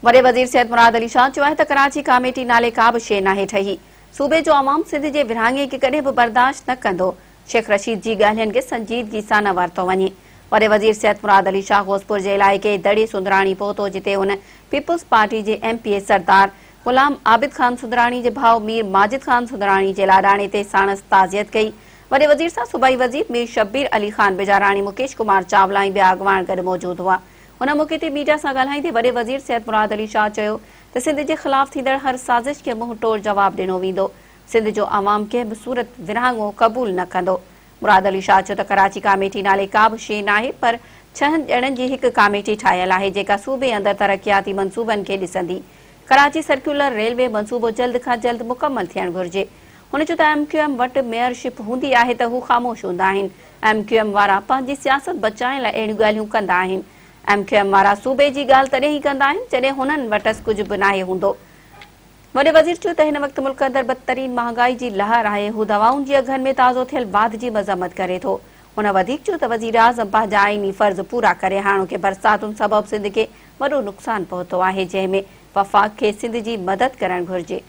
وڏي وزير سيد مراد علي شاهه چيو آهي ته ڪراچي ڪاميٽي نالي ڪا به شيء ناهي ٺهي، صوبي جو عوام سنڌ جي ورهاڱي کي ڪڏهن به برداشت نه ڪندو، شيخ رشيد جي ڳالهين کي سنجيدگي سان نه ورتو وڃي. وڏي وزير سيد مراد علي شاهه غوثپور جي علائقي دڙي سندراڻي پهتو جتي هن پيپلز پارٽي جي M P A Sardar Ghulam Abid Khan Sundrani جي ڀاء مير ماجد خان سندراڻي جي لاڏاڻي تي ساڻس تعزيت ڪئي. وڏي وزير سان صوبائي وزير مير شبير علي خان بجاراڻي، مڪيش ڪمار چاولا ۽ ٻيا اڳواڻ گڏ موجود هئا. ان موقعي تي ميڊيا سان ڳالهائيندي وڏي وزير سيد مراد علي شاهه چيو ته سنڌ جي خلاف ٿيندڙ هر سازش کي منهن ٽوڙ جواب ڏنو ويندو، سنڌ جو عوام ڪنهن به صورت ورهاڱو قبول نه ڪندو. مراد علي شاهه چيو ته ڪراچي ڪاميٽي نالي ڪا به شيء ناهي پر ڇهن ڄڻن جي هڪ ڪاميٽي ٺاهيل آهي جيڪا صوبي اندر ترقياتي منصوبن کي ڏسندي. ڪراچي سرڪيولر ريلوي منصوبو جلد کان جلد مڪمل ٿيڻ گهرجي. هن چيو ته ايم ڪيو ايم وٽ ميئر شپ هوندي آهي ته هو خاموش هوندا آهن، ايم ڪيو ايم وارا پنهنجي سياست بچائڻ لاء اهڙيون ڳالهيون ڪندا آهن. ايم ڪيو ايم وارا صوبي جي ڳالهه تڏهن ئي ڪندا آهن جڏهن هنن وٽس ڪجهه به ناهي هوندو. وڏي وزير چيو ته هن وقت ملڪ اندر بدترين مهانگائي جي لهر آهي، هو دوائن جي اگهن ۾ تازو ٿيل واڌ جي مذمت ڪري ٿو. هن وڌيڪ چيو ته وزيراعظم پنهنجا آئيني فرض پورا ڪري هاڻوڪي برساتن سبب سنڌ کي وڏو نقصان پهتو آهي جنهن ۾ وفاق کي سنڌ جي مدد ڪرڻ گهرجي.